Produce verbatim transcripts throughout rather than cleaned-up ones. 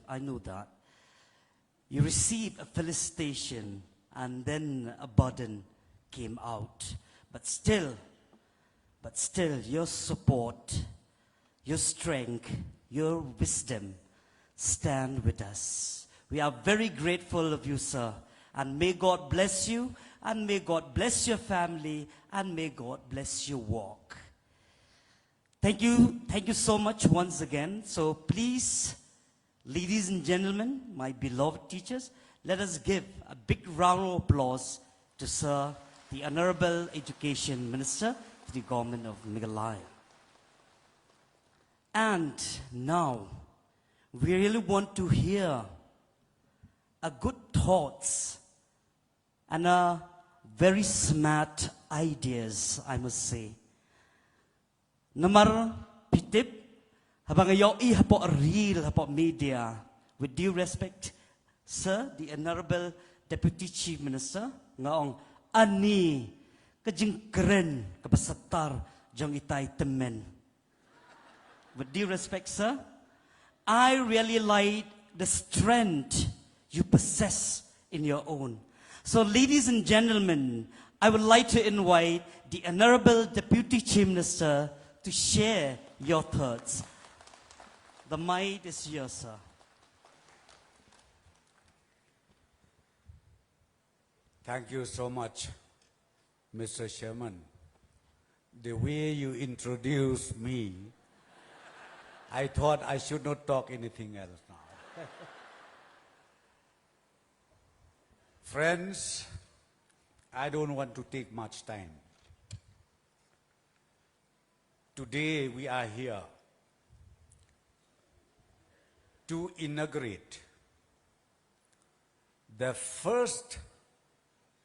I know that. You received a felicitation and then a burden came out. But still, but still, your support, your strength, your wisdom stand with us. We are very grateful of you, sir. And may God bless you, and may God bless your family, and may God bless your work. Thank you. Thank you so much once again. So please, ladies and gentlemen, my beloved teachers, let us give a big round of applause to Sir, the Honorable Education Minister to the Government of Meghalaya. And now, we really want to hear a good thoughts and a very smart ideas, I must say. Namar phi tip, haba nga ïohi hapoh reel, hapoh media, with due respect, Sir, the Honorable Deputy Chief Minister, nga ong, ani ka jingkren kaba satar jong itai tymmen. With due respect, sir, I really like the strength you possess in your own. So, ladies and gentlemen, I would like to invite the Honorable Deputy Chief Minister to share your thoughts. The mic is yours, sir. Thank you so much, Mister Chairman. The way you introduced me, I thought I should not talk anything else now. Friends, I don't want to take much time. Today we are here to inaugurate the first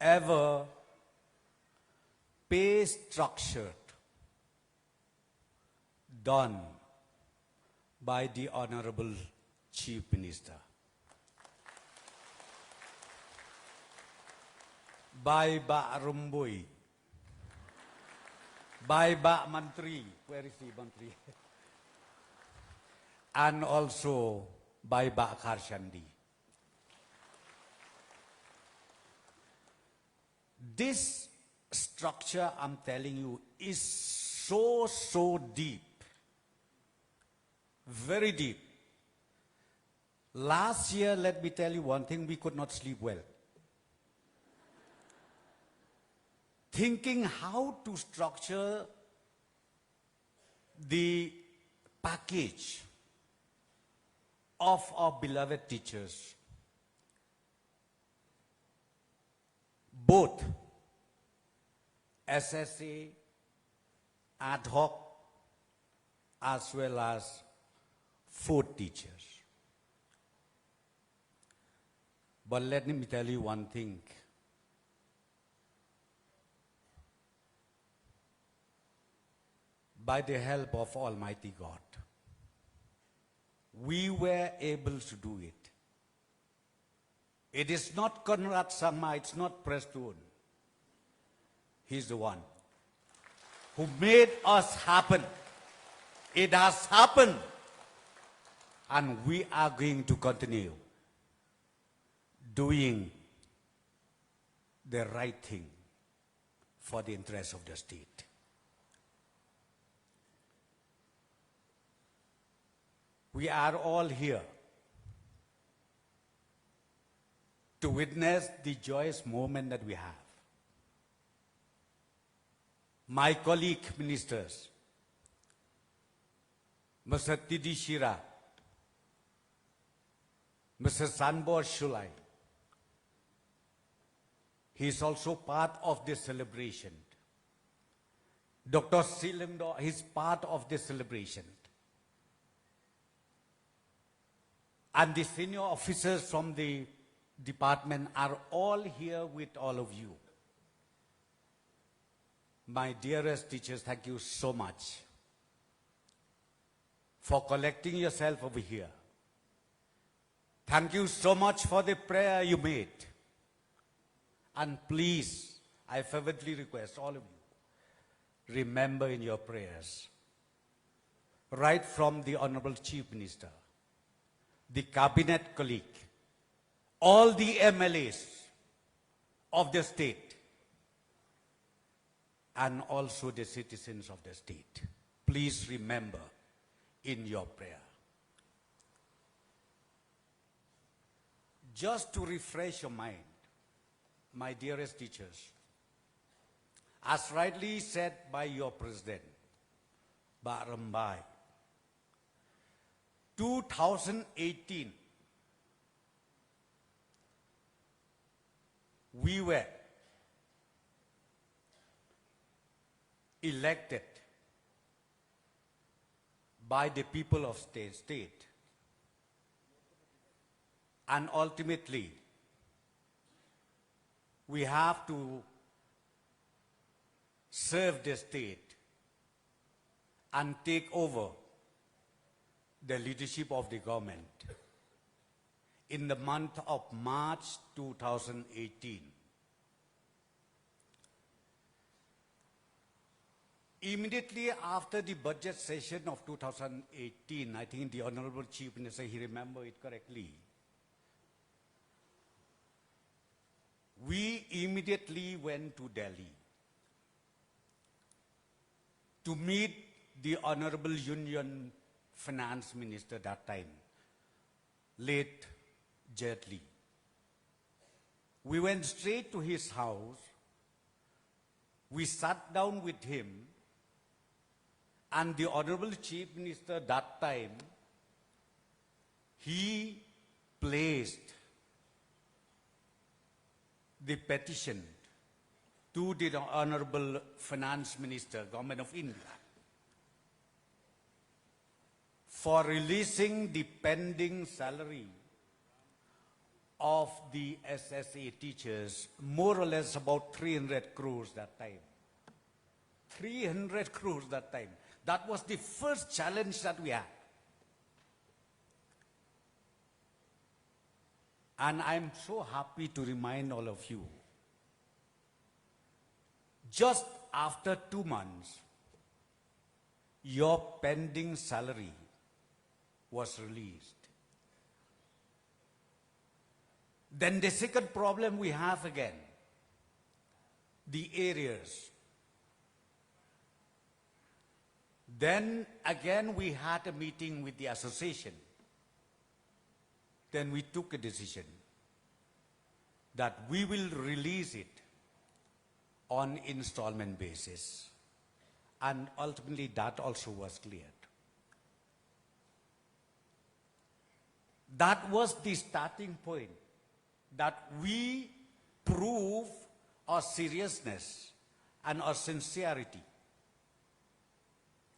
ever pay structure done by the Honorable Chief Minister. By Bah Rymbui. By Bah Mantri. Where is the Mantri? And also by Bah Kharshandi. This structure, I'm telling you, is so, so deep. Very deep. Last year, let me tell you one thing, we could not sleep well. Thinking how to structure the package of our beloved teachers, both S S A, ad hoc, as well as food teachers. But let me tell you one thing. By the help of Almighty God, we were able to do it. It is not Conrad Sangma, it's not Prestone. He's the one who made us happen. It has happened. And we are going to continue doing the right thing for the interest of the state. We are all here to witness the joyous moment that we have. My colleague ministers, Mister T D Shira, Mister Sanbor Shullai, he is also part of this celebration. Doctor C Lyngdoh, he is part of this celebration. And the senior officers from the department are all here with all of you. My dearest teachers, thank you so much for collecting yourself over here. Thank you so much for the prayer you made. And please, I fervently request all of you, remember in your prayers, right from the Honorable Chief Minister, the cabinet colleague, all the M L As of the state, and also the citizens of the state. Please remember in your prayer. Just to refresh your mind, my dearest teachers, as rightly said by your president, Bah Rymbai, two thousand eighteen, we were elected by the people of state, state. And ultimately, we have to serve the state and take over the leadership of the government in the month of March two thousand eighteen. Immediately after the budget session of two thousand eighteen, I think the Honorable Chief Minister, he remember it correctly, we immediately went to Delhi to meet the Honorable Union Finance Minister that time, late Jaitley. We went straight to his house. We sat down with him, and the Honorable Chief Minister that time, he placed the petition to the Honorable Finance Minister, Government of India, for releasing the pending salary of the S S A teachers, more or less about three hundred crores that time. Three hundred crores that time. That was the first challenge that we had. And I'm so happy to remind all of you, just after two months, your pending salary was released. Then the second problem we have again, the arrears. Then again, we had a meeting with the association. Then we took a decision that we will release it on installment basis. And ultimately, that also was cleared. That was the starting point, that we prove our seriousness and our sincerity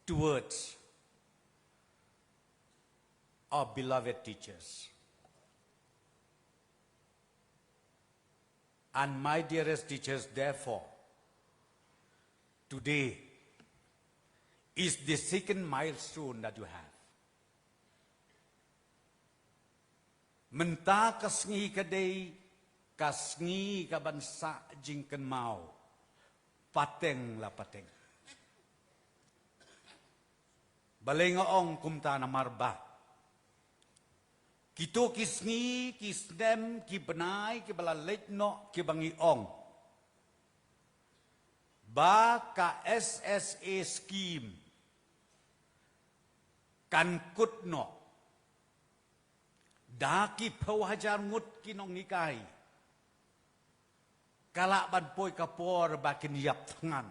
towards our beloved teachers. And my dearest teachers, therefore, today is the second milestone that you have. Mynta ka sngi ka dei ka sngi ka ban sah jingkynmaw pateng la pateng. Balei nga ong kumta? Namar ba kito ki sngi, ki snem, ki bnai kiba la leit noh kiba ngi ong ba ka S S A scheme kan kut noh da ki phew hajar ngut ki nonghikai, ka lah ban poi ka por ba kin ïap thngan.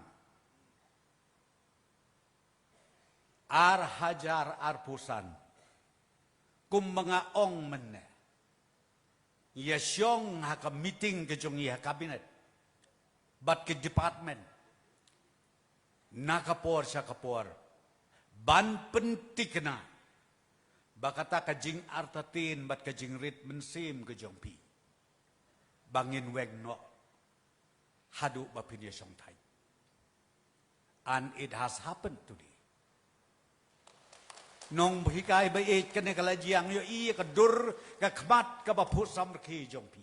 Ar hajar arphew san, kumba nga ong mynne, ïa shong ha ka meeting ka jong ngi ha cabinet bad ki department, na ka por sha ka por, ban pynthikna ba kata ka jingartatien bad ka jingrit mynsiem ka jong phi ba ngin weng noh haduh ba phin ïa shong thait. And it has happened today. Nonghikai ba ïeit, kane ka la jia, ïohi ïa ka dur ka khmat kaba phuh samrkhie jong phi.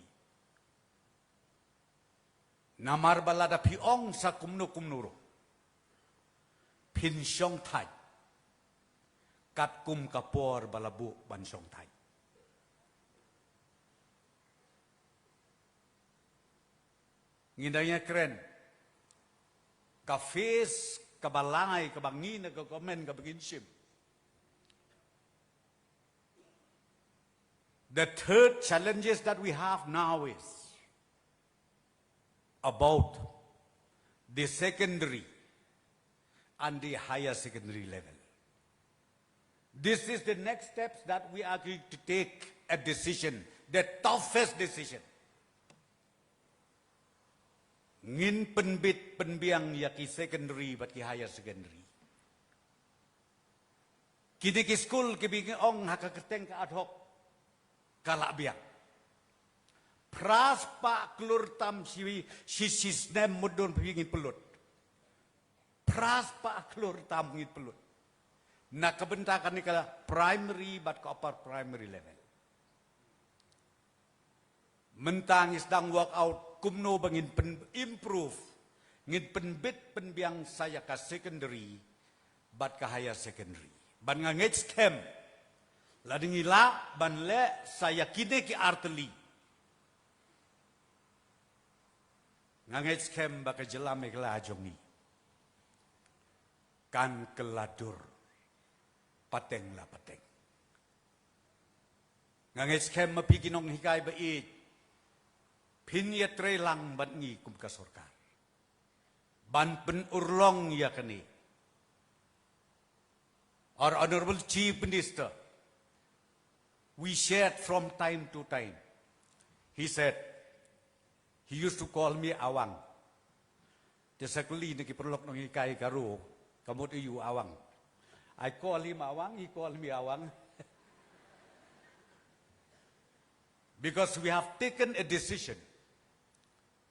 Namar ba lada phi ong sa kumno kumno ruh, phin shong thait katkum ka por ba la buh ban shong thait. Ngin da ïa kren ka phase kaba lai kaba ngi na ka government kaba ngin shim. The third challenges that we have now is about the secondary and the higher secondary level. This is the next steps that we are going to take a decision, the toughest decision. Ngin pynbit pynbiang ïa ki secondary bad ki higher secondary. Kine ki skul kiba ngi ong ha ka kyrteng ka ad hoc ka la biang. Phra spah klur tam shi, shi, shi snem mudon phi ngin pynlut. Phra spah klur tam ngin pynlut na ka bynta kane ka primary bad ka upper primary level. Mynta ngi sdang work out kumno ba ngin pyn improve, ngin pynbit pynbiang sa ïa ka secondary bad ka higher secondary. Bad nga ngeit skhem lada ngi lah ban leh sa ïa kine ki artylli, nga ngeit skhem ba ka jylla Meghalaya jong ngi kan kylla dur pateng la pateng. Nga ngeit skhem ma phi ki nonghikai ba ïeit, phin ïatrei lang bad ngi kum ka sorkar ban pynurlong ïa kane. Our Honorable Chief Minister, we shared from time to time. He said, he used to call me Awang. Te sa kylli na ki paralok nonghikai Garo, ka mut aiu Awang. I call him Awang, he call me Awang. Because we have taken a decision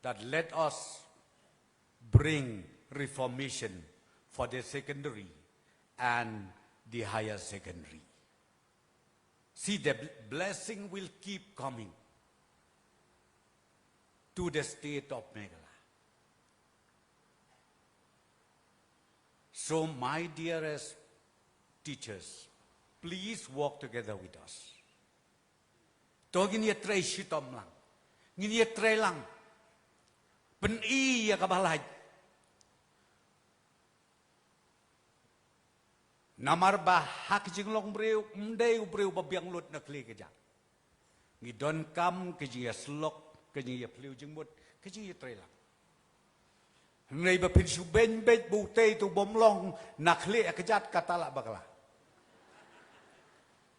that let us bring reformation for the secondary and the higher secondary. See, the bl- blessing will keep coming to the state of Meghalaya. So, my dearest teachers, please work together with us. To ngin ïatrei shitom lang, ngin ïatrei lang, pyni ïa kaba lait. Namar ba ha ka jinglong briew ym dei u briew ba biang lut na khlieh ka jait. Ngi donkam ka jingïasyllok, ka jingïaphylliew jingmut, ka jingïatrei lang. Hynrei ba phin shu beiñ beit ba utei te u bym long na khlieh ka jait, kata lah bakla.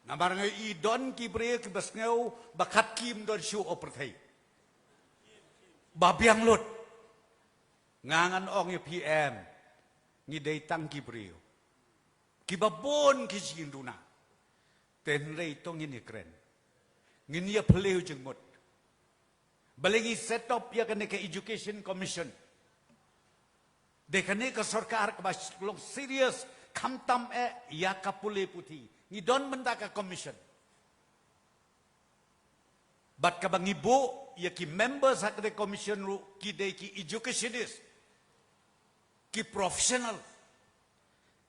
Namar nga i don ki briew kiba sngew ba khatkhlieh ym don shuh u pyrthei ba biang lut. Nga ngan ong ïa phi em, ngi dei tang ki briew kiba bun ki jingduna. Te hynrei to ngin ïakren, ngin ïaphylliew jingmut. Balei ngi set up ïa kane ka Education Commission? Dei kane ka sorkar kaba long serious khamtam eh ïa ka pule puthi. Ngi don mynta ka commission. Bad kaba ngi buh ïa ki members ha kane ka commission ruh ki dei ki educationist, ki professional,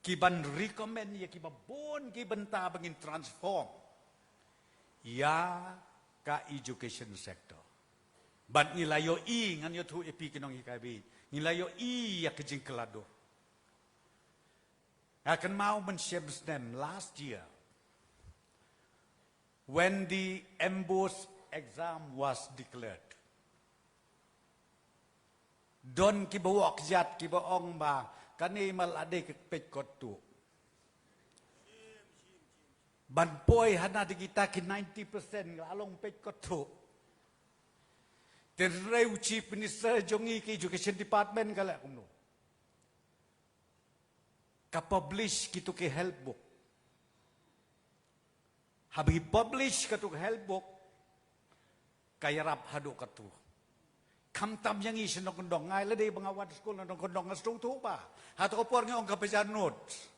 ki ban recommend ïa kiba bun ki bynta ba ngin transform ïa ka education sector. Bad ngi la ïohi, ngan ïathuh ïa phi ki nonghikai ba ïeit, ngi la ïohi ïa ka jingkylla dur. Nga kynmaw mynshem snem last year, when the MBOSE exam was declared, don kiba wok jat kiba ong ba kane ma la dei ka peit kot tuh. Ban poi hana da kita ki ninety percent la long peit kot tuh. Te hynrei u Chief Minister jong ngi, ka Education Department ka leh kumno? Ka publish kito ki health book. Haba i publish kato ka health book, ka ïarap haduh kato. Khamtam ïa ngi sha Nongkyndong, nga la dei ba nga wan skul na Nongkyndong, nga sngewthuh ba hato ka por ngi ong kaba jar notes,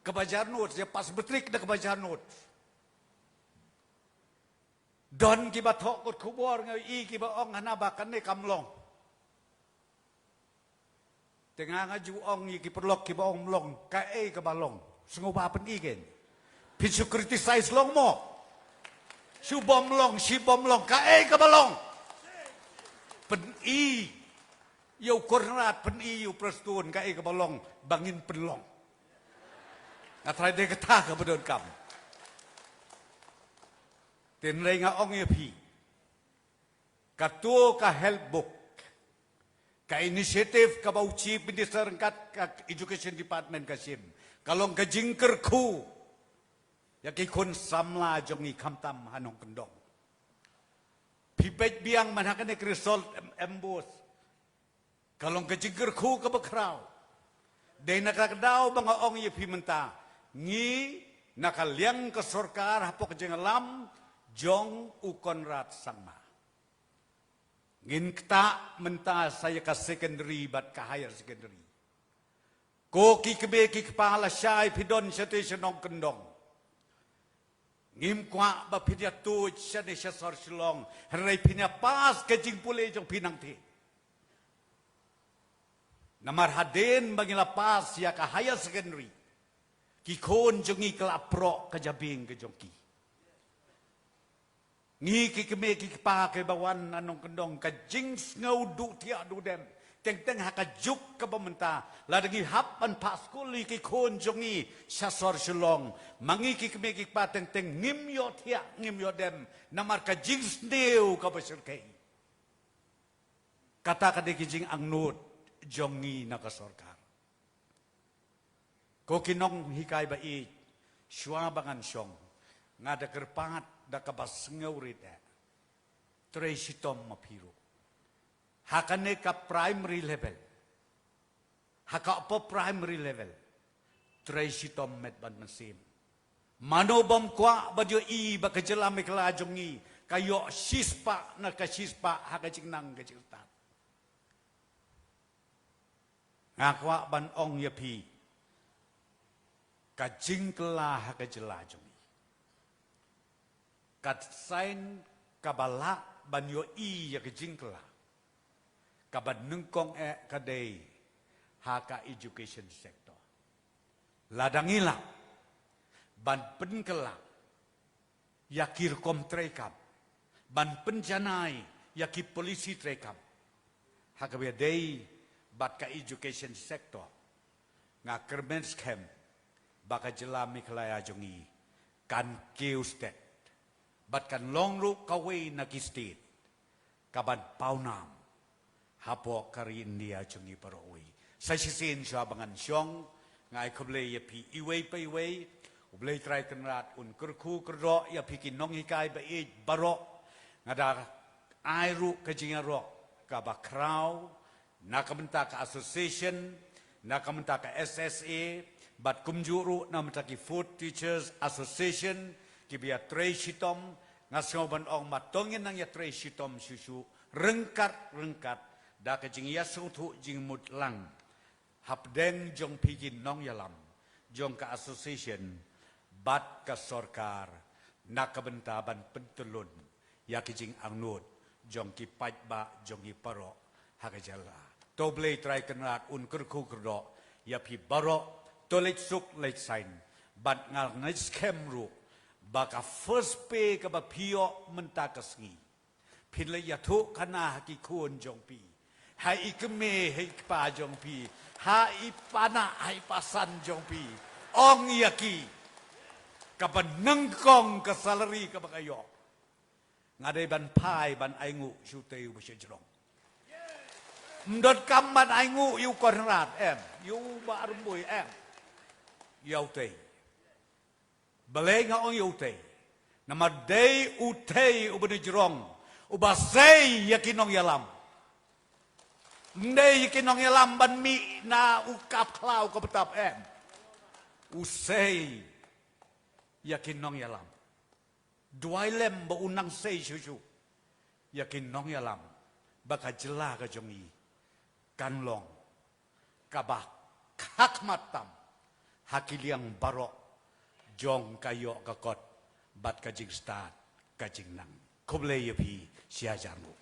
kaba jar notes, ïa pass matric da kaba jar notes. Don kiba thoh kot khubor, nga i kiba ong hana ba kane kam long. Te nga nga ju ong ïa ki paralok kiba ong ym long, kaei kaba long? Sngewbha pyni kein. Phin shu criticize long mo? Shu bym long, shi bym long, kaei kaba long? Pyni ïa u Conrad, pyni ïa u Prestone kaei kaba long ba ngin pynlong. Nga tharai dei kata kaba donkam. Te hynrei nga ong ïa phi, kato ka health book, ka initiative kaba u Chief Minister ryngkat ka Education Department ka shim, ka long ka jingkyrkhu ïa ki khun samla jong ngi khamtam ha nongkyndong. Phi peit biang man ha kane ka result em, MBOSE. Ka long ka jingkyrkhu kaba khraw. Dei na ka daw ba nga ong ïa phi mynta, ngi na ka liang ka sorkar hapoh ka jingïalam jong u Conrad Sangma, ngin ktah mynta sa ïa ka secondary bad ka higher secondary. Ko ki kmie ki kpa, lashai phi don shatei sha nongkyndong, ngim kwah ba phin ïa tuid shane sha sor Shillong, hynrei phin ïa pass ka jingpule jong phi nangtei. Namar hadien ba ngi la pass ïa ka higher secondary, ki khun jong ngi ki la proh ka jabieng ka jong ki. Ngi ki kmie ki kpa kiba wan na nongkyndong, ka jingsngew duh thiah duh dem, teng teng ha ka juk kaba mynta, lada ngi hap ban phah skul ïa ki khun jong ngi sha sor Shillong, ma ngi ki kmie ki kpa teng teng ngim ïoh thiah ngim ïoh dem, namar ka jingsniew kaba shyrkhei. Kata ka dei ka jingangnud jong ngi na ka sorkar. Ko ki nonghikai ba ïeit, shuwa ba ngan shong, nga da kyrpad da kaba sngewrit eh, trei shitom ma phi ruh. Ha kane ka primary level, ha ka upper primary level, trei shitom met bad mynsiem. Mano bym kwah ban ïohi ba ka jylla Meghalaya jong ngi ka ïoh shispah na ka shispah ha ka jingnang ka jingstad. Nga kwah ban ong ïa phi, ka jingkylla ha ka jylla jong ngi, ka sign kaba lah ban ïohi ïa ka jingkylla kaba nyngkong eh ka dei ha ka education sector. Lada ngi lah ban pynkylla ïa ki rukom treikam, ban pynjanai ïa ki policy treikam ha kaba ïadei bad ka education sector, nga kyrmen skhem ba ka jylla Meghalaya jong ngi kan kiew stet bad kan long ruh kawei na ki stet kaban pawnam hapoh ka ri India jong ngi baroh kawei. Sa shisien shuwa ba ngan shong, nga ai khublei ïa phi iwei pa iwei. U Blei Trai Kynrad un kyrkhu kyrdoh ïa phi ki nonghikai ba ïeit baroh. Nga da ai ruh ka jingïaroh kaba khraw na ka bynta ka association, na ka bynta ka S S A, bad kumjuh ruh na ka bynta ki Food Teachers Association, kiba ïatrei shitom. Nga sngew ban ong ba to ngin nang ïatrei shitom shuh shuh, ryngkat ryngkat da ka jingïasngewthuh jingmut lang hapdeng jong phi ki nongïalam jong ka association bad ka sorkar, na ka bynta ban pyntyllun ïa ki jingangnud jong ki paidbah jong ngi baroh ha ka jylla. To U Blei Trai Kynrad un kyrkhu kyrdoh ïa phi baroh. To leit suk leit sain, bad nga ngeit skhem ruh ba ka first pay kaba phi ïoh mynta ka sngi, phin leit ïathuh khana ha ki khun jong phi, ha i kmie ha i kpa jong phi, ha i panak ha i pasan jong phi. Ong ïa ki, kaba nyngkong ka salary kaba ka ïoh, nga dei ban phai ban ainguh sha utei uba shajrong. Ym donkam ban ainguh ïa u Conrad em, ïa u Bah Rymbui em, ïa utei. Balei nga ong ïa utei? Namar dei utei uba na jrong, uba sei ïa ki nongïalam. Ym dei ïa ki nongïalam ban mih na u kap khlaw ka btap em. U sei ïa ki nongïalam. Duwai lem ba u nang sei shuh shuh ïa ki nongïalam, ba ka jylla ka jong ngi kan long kaba khakmat tam ha ki liang baroh jong ka ïoh ka kot bad ka jingstad ka jingnang. Khublei ïa phi shi hajar nguh.